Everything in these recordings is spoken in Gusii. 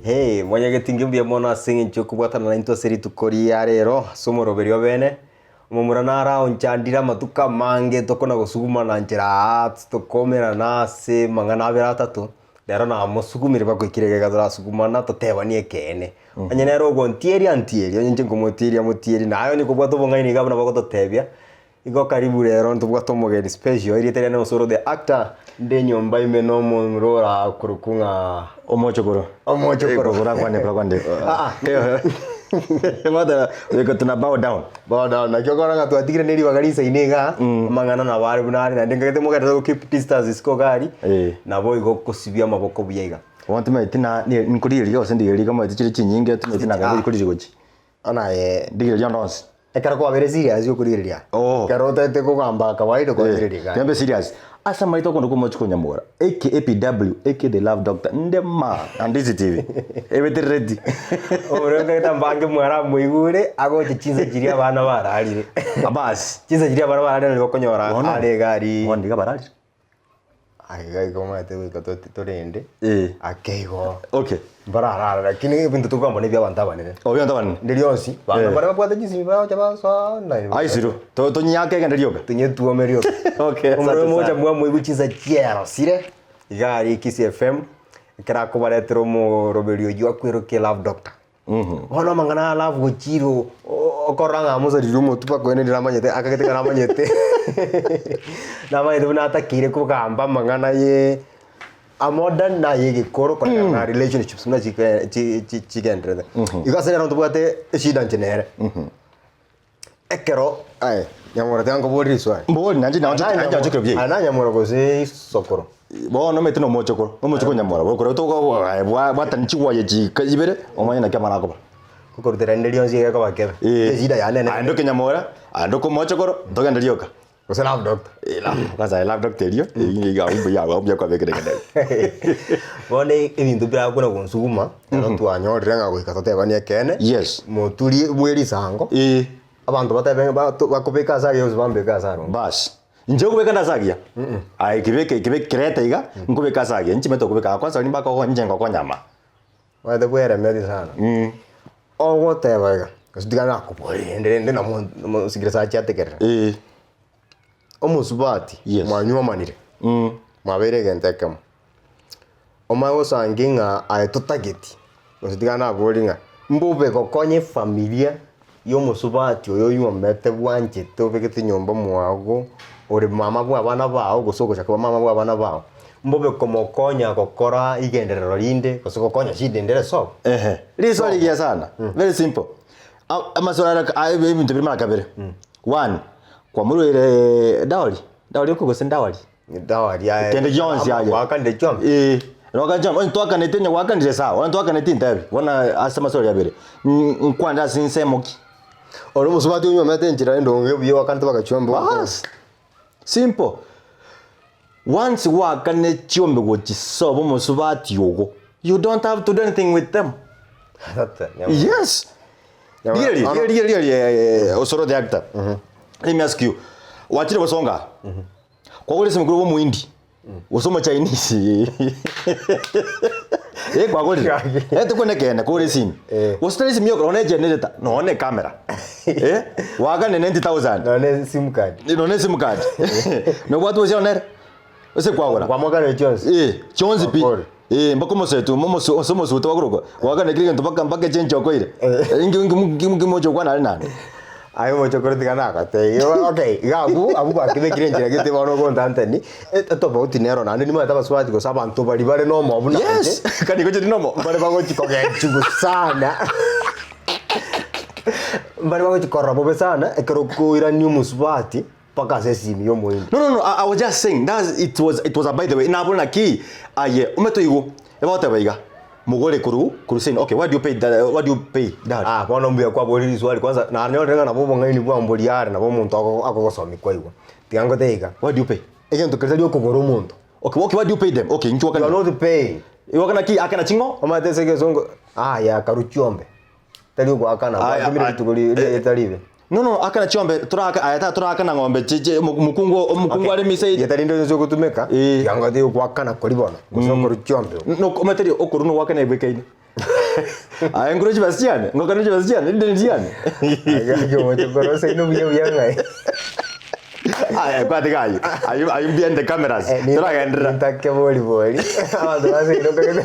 Hey, mwanyagetinge mbuya mono ase eng'encho okobwatana naintwe ase rituko ria rero ase omoroberi obene, omomura naro aonchandire amatuko amange tokona gosugumana nchera aa tokomerana ase amang'ana abere atato, rero namosugumire mpaka oikire iga iga torasugumana totebanie ekeene. Onye nere ogontieria antierie, onye inche nkomotieria amotierie, naye onye kobwate obong'aini iga buna bagototebia. Igo karibu rero ntobwate omogeni special, erieta riane Osoro the actor, nde enyomba ime na omomura orakorokwa ng'a Omochokoro. Omochokoro. Eh, orakwane orakwane. Ah, Bata like tuna bow down. Bow down naki okora ng'a twatigire ne ribaga risaine igaa, amang'ana nabo are buna are naende nkagete mogenderere go keep distance isiko iga aria, Eh. nabo igo okosibia amaboko buya iga. Bono timanyeti na ni- nkorigereria gose ndigereria kama chire chinyinge timanyeti Ah. naka korigereria gochi. Bono aye. Ndigereria onde onsi. Ekero kwabeire serious okorigereria, Oh. ekero otagete kogamba kawaida okorigereria iga. Tiga mbe serious. Ase amaito okonde komochi konyamora. Aka APW, aka the love doctor, nde ma and this TV. Ebeterereti. Omorwoti ntagete mbange mwaramoigure agocha chinsa chiria abana bararire. Basi. Chinsa chiria abana bararire nario okonyora Bono. are iga aria. Bono iga bararire. Aiga igo omanyete goika to- torende, Eh. ake igo Okay. mbararara lakini ebinto tokogamba na ebia abanto abanene. Oh, ebinto abanene. Rinde rionsi, bande Eh. baria babwate chisimi bagocha basoa online. Aisiro. To tonyake egende rioka. Tonyetuome rioka. Okay, asante Omorwoti mocha sana. mwamoigwa chinsa chierosire, iga aria Kisii FM, ekero akobaretera omoroberi oyio akwerokia love doctor. Bono amang'ana aya love gochire oo okorora ng'a mosariri omotwe mpaka oende namanyete akagete ng'a namanyete namanyete buna atakeire kogamba amang'ana ye amodern na aye egekoro koreng'ana na relationships buna chike chi chi chigenderete. Igo ase rero ntobwate eshida inche nere. Ekero aye nyamora tiga nkoborie riswali. Mbori nainche nainche Aya nainche nachokire buya Aya nanyamora gose isokoro? Bono omanyete na omochokoro, omochokoro nyamora bokoro togo aye bwa bwatani chigwaye chika ibere omanye naki amang'ana akoba. Okorutera rinde rionsi egekoba kebe. Eh. Eshida yane Aye nere. ndoke nyamora, aye ndoke omochokoro, ntogende rioka. Gose love doctor. Eh, love, kwanza aye love doctor erio, eyio iga abwo mbuya abwo mbuya kwabekire genda. Bono ebinto birakona gonsuguma, ekero twanyorire ng'a goika totebanie ekeene, Yes. moturi bwe risango, Eh. abanto batebe ng'a bato bakobeka ase agiya gose bambeke ase aronge. Bas. Inche okobeka nde ase agiya. Aye kebeke kebe kereta iga, nkobeka ase agiya. Inche nimanyete okobeka aa kwanza riria mbakogonya inche ngokonya ama. Omanyete bweremeti sana. Ogoteba iga, gose tiga nakoborie rende rende namo mosigire saa chiategerera. Eh. Omosubati Yes. mwanywomanire, mwabeire egento ekemo, omanye gosangi ng'a aye totageti, gose tiga naborie ng'a mbobe gokonya efamilia ya omosubati oyo onywomete bwanchete obegete nyomba mwago, ore mama bwa abana bao gose ogocha koba mama bwa abana bao, mbobe komokonya gokora igenderero rinde gose gokonya shida ende ere sobo. Ehe, riswali rigiya sana, very simple. A- Amaswali ara a- ebinto bire mara kabere. One, kwamorueire dowry, dowry oko gose ndawari? Dowry aye. Kende gionsi aye. Gwakanire chiombe. Eh, nogachia onye twakanete onye gwakanire sawa, onye twakaneti ntebi, bono ase amaswali abere, nkwande ase ensemo ki? Ore omosubati onyuomete enchera endonge buya oakanete mpaka chiombe. Bas, simple. Once gwakane chiombe gochisoba omosubati ogo, you don't have to do anything with them. Yes. Rigereria, rigereria, rigereria, Osoro the actor. Let me ask you. Wachire gosonga? Kwagora esimi korwa omoindi gose omochinese. Eh kwagorire. Eh tokwane ekeene kogora esimi. Eh. Gose tari esimi yoka nonye egenerator, nonye ecamera. Eh, waakane 90,000. Nonye sim card. Nonye sim card. Nobwate obosia nere? Ase kwagora. Kwamwakanire chionsi. Eh, chionsi pi. Kwakore. Eh, mpaka omosetu, omosu, ase omosuto bakorokwa. Gwakana kera egento mpaka mpaka echenche okoire. Eh. Inki inki inki inki moche gokwana are naende. Aye omochokoro tiga nagotebi okay iga abwo abwo gwakebekire enchera gete bono ogontantani etofauti nero naende nimanyete abasubati gose abanto baria bare nomobu naende Yes, kani gocheti nomo. mbare bagochi kogechiwa sana mbare bagochi korora bobe sana ekero okoirania omosubati mpaka ase esimi ya omoindi. No, no, no, I, I was just saying that's it was it was a by the way. Nabona naki aye omete igo ebagoteba iga mogore koru koru saying okay why do you pay that why do you pay that Ah, bono mbuya kwaboria riswali kwanza nanyorire ng'a nabo obong'aini bwamboria are nabo omonto ago- akogosomia kwaigwa. Tiga ngotebie iga, why do you pay egento keria tari okogora omonto. okay okay why do you pay them okay inki You are wakana not paying. wakana ki akana ching'o Omanyete ase egesongo, aya akarwa chiombe. Tari ogoakana, Aya, gwatumire aya, rituko ri- eh, ritari ribe. no no akana chiombe toraka aya ta torakana ng'ombe chi chi omokungu omokungu are misa Rieta rinde rionsi ogotumeka, Eh. tiga ngote ogoakana koria bono, gose okorwa chiombe. no ometeri okorwa no gwakana ebwekaine. Aye nkore chibesa chiane, ngokane chibesa chiane, rideni riane. Gaki omochokoro oseino buya buya ng'ai. Aye kwatiga ayio, ayio ayio behind the cameras, Eh, ninta- toragenderera. nintake bori bori abanto baseino nkagete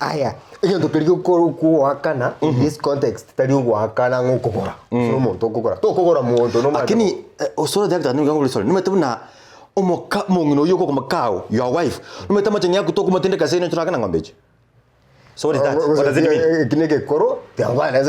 aya egento keria gokoro kogoakana in this context tari ogoakana ng'a okogora ase omonto okogora tokogora monto nomanyete Lakini eh, osoro director nigo ngobori sorry, nimanyete buna omoka omong'ina oyio okokomokao, your wife, nimanyete amachani aku tokomotindeka ase ino torakana ng'ombe echi. So what is that? What does it mean? Eki ne egekoro, tiankwana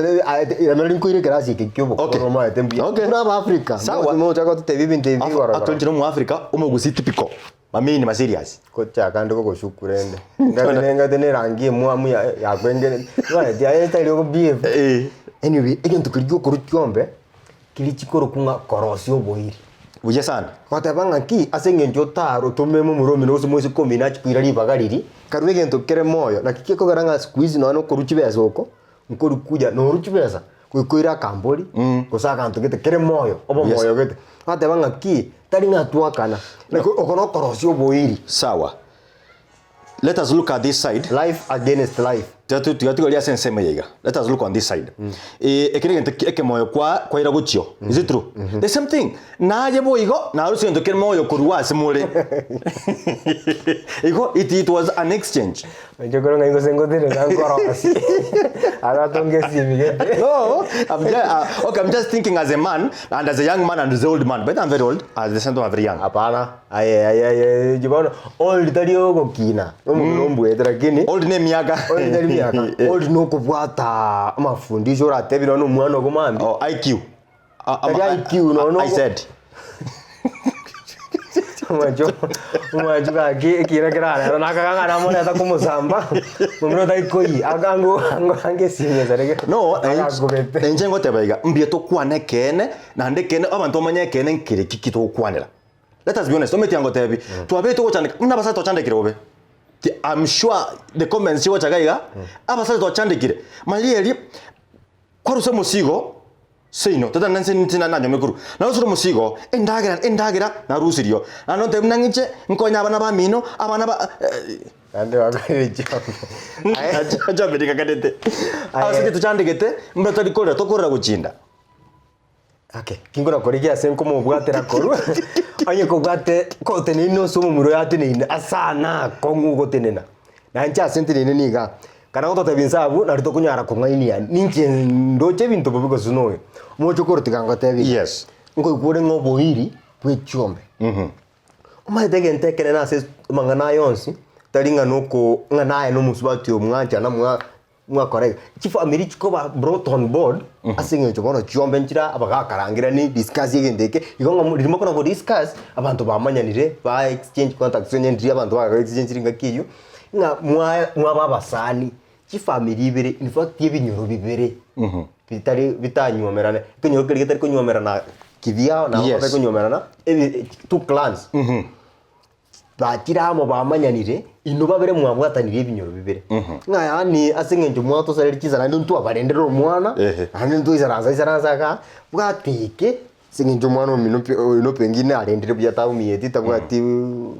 nkoire ekerasi eke kia obokoro Okay. omanyete mbuya. Okay. Buna Abaafrika, Sawa. mochaka gototebia ebinto ebi igoro igoro. Actually inche nomoafrika omogusii typical, mamini ma serious. Gochaka ande gogosuku rende. Ngate ngate ne erangi emwamu ya yakwengere. Omanyeti aye tari ogo behave. Eh. Anyway, egento keria giokorwa chiombe, keria chikorokwa ng'a korosia oboiri. Buya sana. Goteba ng'a ki, ase eng'encho otarotome momura omino gose moiseke omino achie koira ribaga riria, karue egento kere moyo, naki gekogera ng'a siku hizi nonya na okorwa chibesa oko, nkorwa kuya norwa chibesa, goika oire akambori, gose aganto gete kere moyo, obomoyo gete. Gwateba ng'a ki, tari ng'a twakana, naki oko nokorosia oboiri. Sawa. Let us look at this side. Life against life. Tiga tu- tiga tigoria ase ensemo eye iga. Let us look on this side. Eh, eke negento ki- ekemoyo kwa kwaira gochio. Is it true? The same thing. Naye boigo narusia egento kere moyo korwa ase more. Igo it, it was an exchange. Inche kore ng'ai gose ngotenena nkorosie agatonga esimi gete. No, I'm just, uh, okay, I'm just thinking as a man and as a young man and as an old man. But I'm very old. At the same time, I'm very young. Hapana, aye aye aye inche bono old tari ogokina, omobere ombuete lakini Old ne emiaka. old tari miaka, old nokobwata amafundisho oratebie nonye na omwana ogo mambia. Oh, IQ. Ah, Tari ama- IQ, no, no. I said. Omwancho omwancho gaki ekina kerarero nakaga ng'a namoreta komosamba momura otari koyia akango ango ange esimi esareke No, agakobete. inche ngoteba iga, mbuya tokwane ekeene, naende ekeene abanto bamanye ekeene nkere ki ki togokwanera. Let us be honest, omanyete angotebi, twabete togochandeka, buna abasacha twachandekire bobe. Ti- I'm sure the comments chigocha iga iga, abasacha twachandekire. Maria eria, kwarusia omosigo, seino, tata nanse ninche nanyome korwa, narusire omosigo, endagera endagera narusirio, naende ontebie buna ng'iche, nkonye abana bamino, abana ba Naende bakorire chiombe. Aye. Chiombe nikakanete. Aye. Ase tochandegete, mbura tari korera, tokorera gochinda. Okay, kinkona korigia ase nkomobwatera korwa, onye kobwate koteneine ase omomura oyo ateneine ase ana akong'u ogotenena, na inche ase nteneine niga, kana gototebia inse abwo nari tokonyara kong'ainia ninche ndoche ebinto bobe gose noyo. Omoche okoro tiga ngotebie iga, Yes. nkoigwa ore ng'a oboiri bwa echiombe. Omanyete egento ekenene ase amang'ana aya onsi, tari ng'a noko ng'a naye na omosubati oyo mwanchana mwa Mwakora iga, chifamiri chikoba brought on board ase eng'encho bono chiombe nchire abagakarangerani discuss egento eke, igo ng'a riria mokona ko discuss, abanto bamanyanire ba exchange contacts onye ndiria abanto baga exchange ringaki eywo, ng'a mwa mwaba abasani, chifamiri ibere in fact ebinyoro bibere bitari bitanywomerane, ekenyoro keria getari konywomerana kibiao nabo Yes. batari konywomerana ebi two clans. Bachire amo bamanyanire, inwe babere mwabwatanire ebinyoro bibere. Ng'a yaani ase eng'encho mwatosareire chinsa naende ntwabarendera omwana, Ehe. naende ntwaisaransa isaransa igaa, bwata eke, ase eng'encho omwana omino pi oino pengine arendire buya taumieti tabwati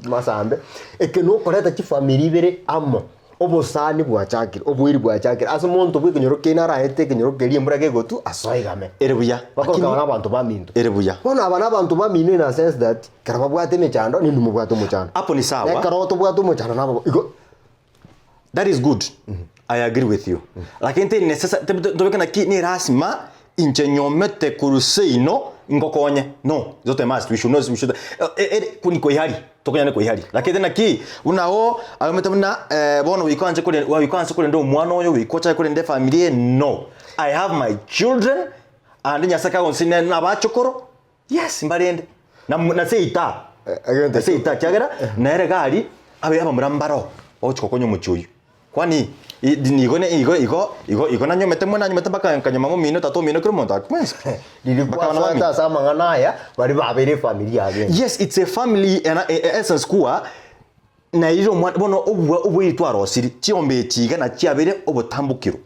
masambe, eke nokoreta chifamiri ibere amo, obosani bwachakire, oboiri bwachakire, ase omonto bwa ekenyoro kiaino araete ekenyoro keria embura kegotu, asoegame. Ere buya. Bakoroka Lakini- aba nabanto baminto. Ere buya. Bono aba nabanto bamino in a sense that, Ekero babwate emechando, ninwe mobwate omochando. Hapo ni sawa. Na ekero tobwate omochando nabo igo. That is good. I agree with you. Lakini teri necessary tobeke naki ni lasima inche nyomete korwa seino ngokonye. No, it's not a must. We should not we should eh, ni koihari. Tokonyane koihari. Lakini naki buna o agomete buna eh, bono goika anche kore goika anse korenda omwana oyo goika ochake korenda efamiri eye no. I have my children and Nyasaye kagonsinia nabachokoro Yes, mbarende. Na nase eita. Egento Nase eita ekiagera nere gari abe abamura mbaro bagochi gokonya omochie oyio. Kwani i- di- igo ne igo igo igo igo nanyomete mono nanyomete mpaka nkanyoma momino tata omino kera omonto ake mwensi. Riria Mpaka abana kwasoete bamino. ase amang'ana aya, baria babeire efamiri yabo engiya. Yes, it's a family and a, a, essence kuwa nairire omwana bono obwa oboiri twarosiri chiombe echi iga nachiabeire obotambokero.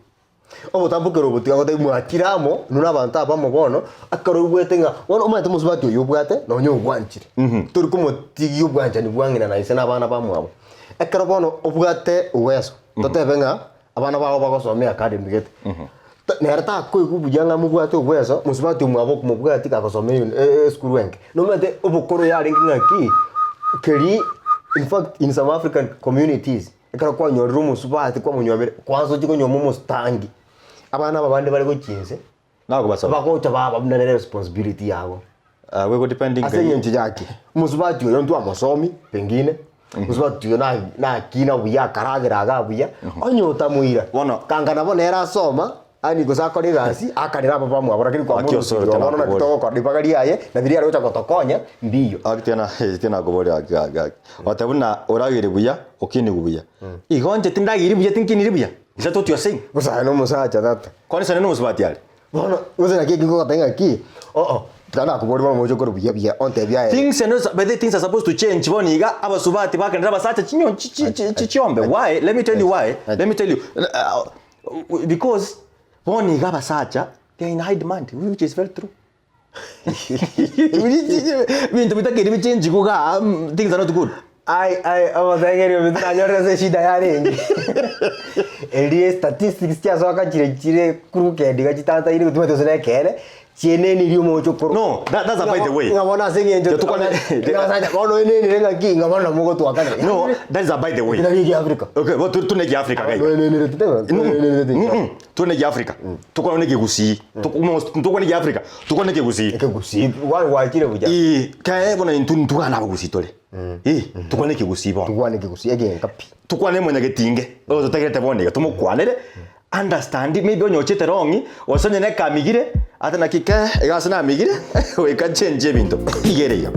Obotambokero obo tiga gotebia mwachire amo, inwe na abanto abamo bono, ekero oigwete ng'a bono omanyete omosubati oyio obwate nonye ogwanchire, tori komotigia obwanchani bwa ng'ina na ise na abana bamwabo. Ekero bono obwate uweso, totebe ng'a. Abana bao bagosoma eacademy gete. Nere takoigwa buya ng'a mobwate obweso, mosubati omwabo okomobwati gagosoma uni esukuru enke. Nomanyete obokoro yarenge ng'aki, keri in fact in some African communities, ekero kwanyorire omosubati kwamonyuomire, kwansa ochie konyuoma omostangi, abana aba bande bare gochia inse, Nagobasaba. bagocha baba buna nere responsibility yabo. Ah, we go depending Ase eng'encho yaki, omosubati oyo ntwamosomi pengine, omosubati oyo na- nakina buya akaragera iga buya, onye otamoira, Bono- kanga nabo nere asoma, yaani gose akore egasi, akanere aba bamwabo lakini Aki kwamorusirie osorete bono naki nakoboria. togokora ribaga riaye, na riria are gocha gotokonya, mbiyo. Aki tiana tiana nakoboria gaki gaki gaki. Goteba buna oragere buya, okinigwe buya. Igo inche tindageri buya tinkiniri buya? Is that what you are saying? Gose aye na omosacha tata. Kwani sane na omosubati are? Bono gose naki eki ngogotebia ng'aki, oo, tiga nakoboria bono moche korwa buya buya, ontebie aye. Things are not, by the way, things are supposed to change bono iga abasubati bakenera abasacha chinyo chi- chi- chi- chi- chiombe why let me tell you why let me tell you uh, because bono iga abasacha they are in high demand which is very true Binto bitakeri bichenji iga things are not good. Ai ai omotengeria ominto nanyorire ase eshida yarenge eria statistics chiasoka chire chire crooked iga chitantaine gotuma gose na ekeene chienenirie omochokoro. No, that, that's a by the way. Ng'a bono ase eng'encho Tokwane- ng'a abasacha bono oenenire ng'aki ng'a bono mogotwakana. No, that is a by the way. Ekio naki ekiafrika. Okay, well, tu- tune Africa guys. Oenenire totebe, oenenire Mm-mm. Tune Africa. Tukwane Kigusii. Tukwane Africa. Tukwane Kigusii. Ekegusii gwachire buya. Ii, kae bono intwe ntugana abagusii tore. Ii, tukwane Ekegusii bono. Tukwane Ekegusii egenka pi. Tukwane Omonyagetinge, oyo totegerete bono iga, tomokwanere, understand, maybe onye ochete wrong, gose onye nekamigire, ate naki ke, iga ase namigire, goika nchenchie ebinto. Iga ere iga.